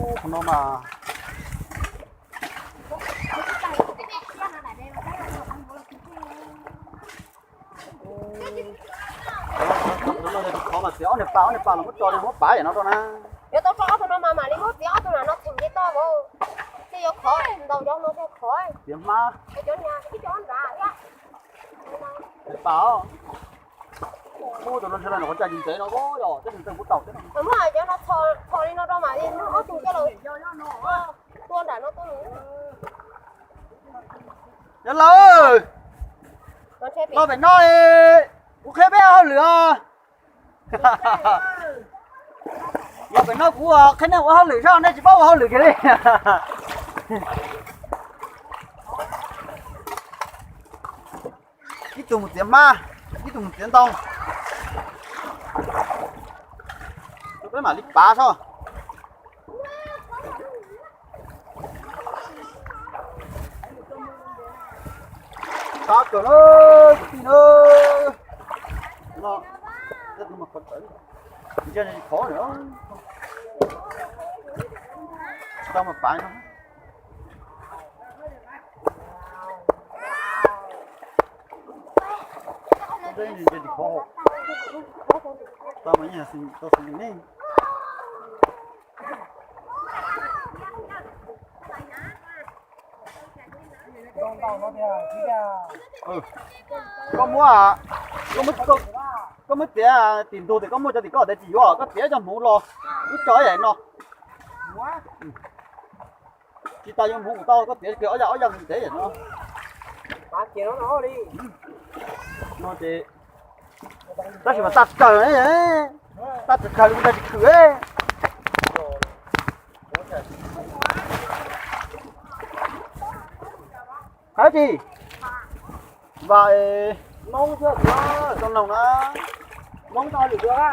Ub, qhov no mas Qhov mas txiav ob niag pas, ob niag pas los muab tso li muab pav yam no rau na. Yuav tau tso ob tug no mas mam li muab txiav ob tug nram no theem nce toj vauv. Ces yuav khov ntau cov no thiaj khov. Txiav hmab. Cov niag ib cov nrad thiab. Pas os. Ub, tus no ntshe los qhov cag ntsev no yog teb ntsev kuv tau thiab no. Muab cov no txhos li no rau mam li muab ob tug coj los tua nram no tuaj. Yog lawm, los pem no, kuv qhia peb ua hauj lwm os. Los pem no kuv qhia nej ua hauj lwm saib nej tsis paub ua hauj lwm kiag li. Ib tug mus txiav hmab, ib tug mus txiav ntoo. Peb mam li pav soj. Tab kawg na, kwv tij na. No, ntsia tsis khov lawm. Tsis tau mas pav no. Tau mas yeej tau xws li nej. Koj muab, koj muab, koj muab tiav tim ntug tias koj muaj cov tim koj tias tsis yuav, koj tiav cov hmuv los wb tso ib yam no. Tsis tas yuav hmuv kuv tau, koj tiav kiag ob yam, ob yam ntev yam no. No ces tab sis mas tag tsis kawg, tag tsis kawg li kuv tsis khwm. Qhov tsis vam Hmoob thiab tau noog na. Hmoob tau lwm dua.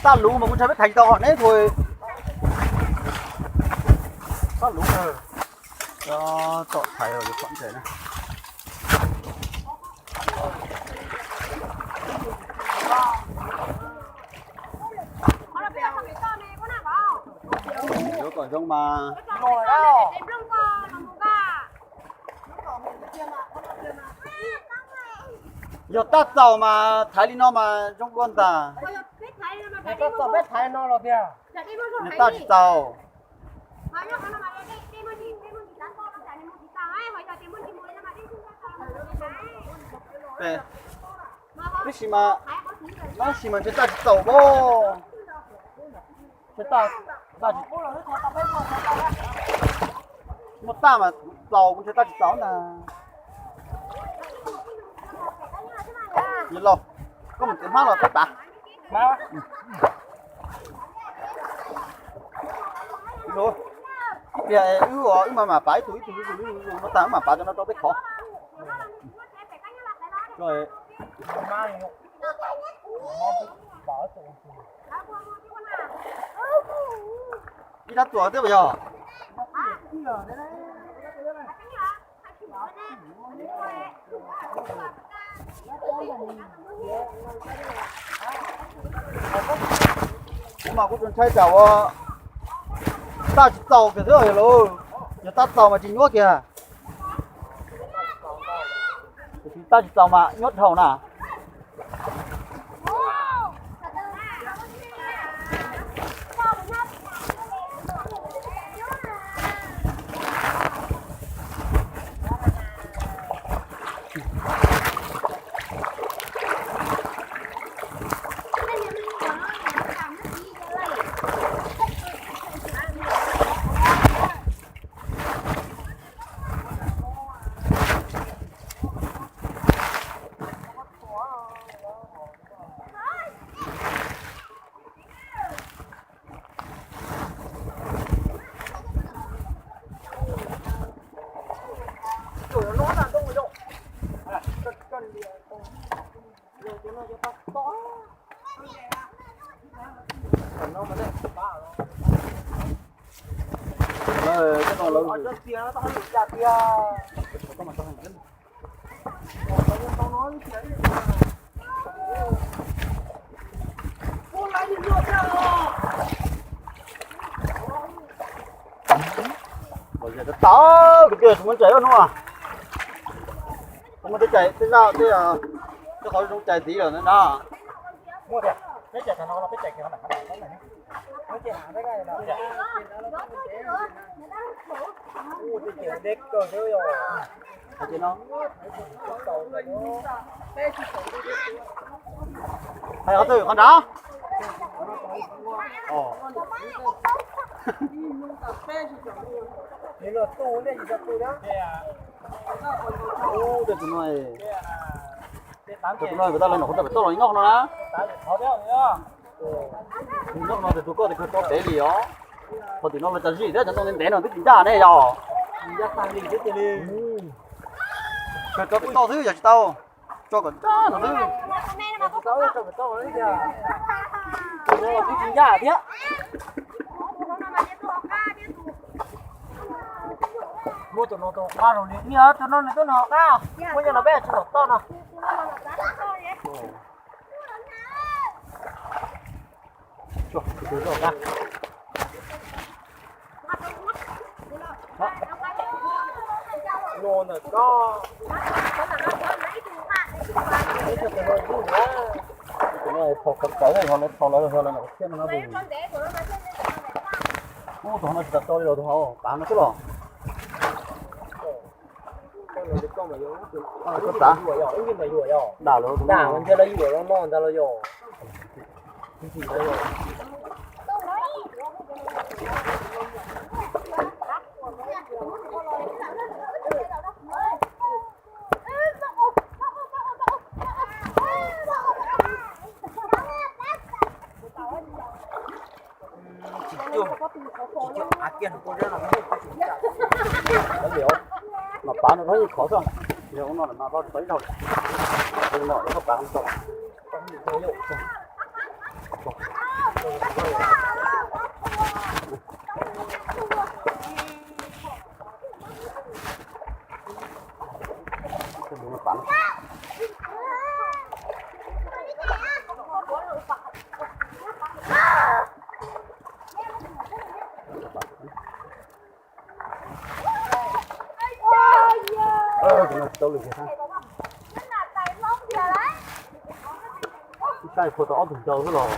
Taj luv mas kuv ntshai peb thaiv tsis tau hom neb thaum. Taj luv, tom thaiv yuav pom ntses na. Yuav kom zoo mas. Yog tab txaus mas thaiv li no mas zoo dua ntag. Peb thaiv no los tiag. Nws tab tsis txaus. Tab sis mas, tab sis mas ntshe tab tsis txaus pob. Ntshe tab, tab tsis, muaj tab mas txaus, kuv ntshe tab tsis txaus ntag. Yog los, koj mus txiav hmab los peb pav. Tias wb, wb mam mam pav ib tug ib tug ib tug, no tas wb mam pav cov no rau peb khov. Ib rab txuas thiab puas yog? Kuv mas kuv tsuas ntshai tsam ua tab tsis txaus kiag xwb yog lauj. Yog tab txaus mas tsis nyuab kiag. Tab tsis txaus mas nyuab dhau na. Tau, kwv tij, tsis muaj cais hnub, tsis muaj tej cais tej zaj tej, tej qhov zoo cais tid lawm na. Hais qhov twg qhov nrad? Ub, tej tus no, tej tus no kuv tau lawv nyuam qhuav tau pem toj los nyob no na. Nyob no tes tus koj tes kawg tso pem li os. Qhov tim no lawv tas zim thiab cov ntoo ntev ntev no twb tsis ncaj ne yog. Kawg tso pem toj xwb yog tsis tau. Tso kom ncaj no xwb. Twb tsis ncaj thiab. Muab tus no tus qab zoo li, tus no nws twb nws hauv qab, muab nyob no peb tsis tau toj no. Tus no phom qhov txawv ho lawv phom lawv ho lawv thiaj no na. Ub, tus no tsis tau tso li los tus ho pav no xwb los. Koj tav dam lawm tus no. Mas pav no no yeej khov xwb, yog no mas pav tsis tau ib zaug, no pav no. Tau lwm tiag, saib puas tau ob tug ncau xwb los.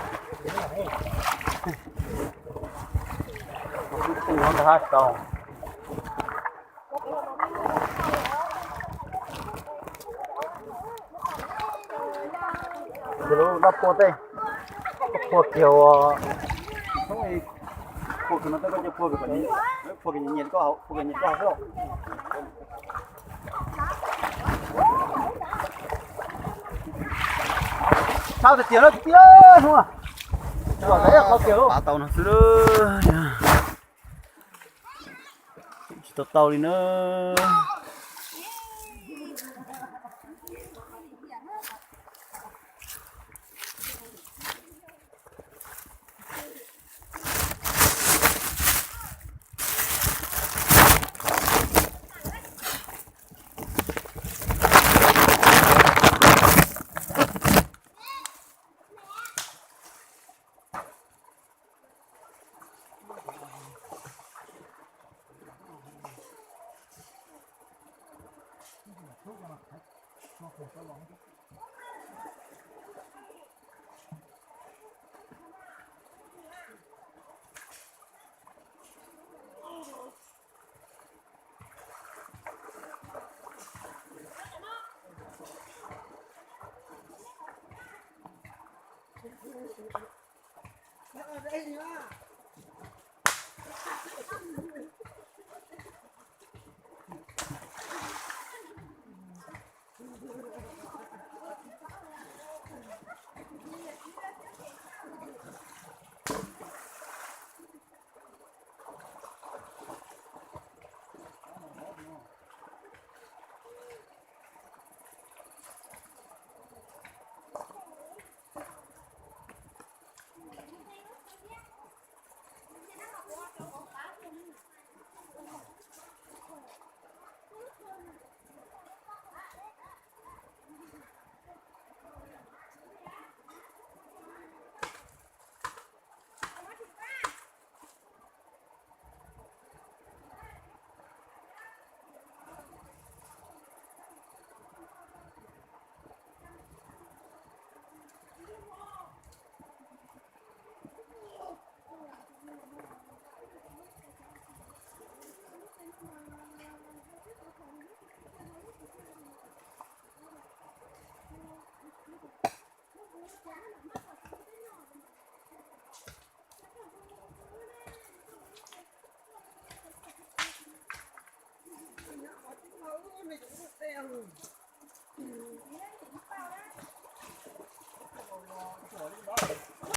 Tau. Ces lub dab pua tej, pua kiag ua, pua kiag no tej koj cia pua kiag, pua kiag nyias nyias koj, pua kiag nyias koj xwb. Tshab tiag tiag lawm tiag hnub. Qhov kiag lub pav tau no xwb. Tsis tau tau li na.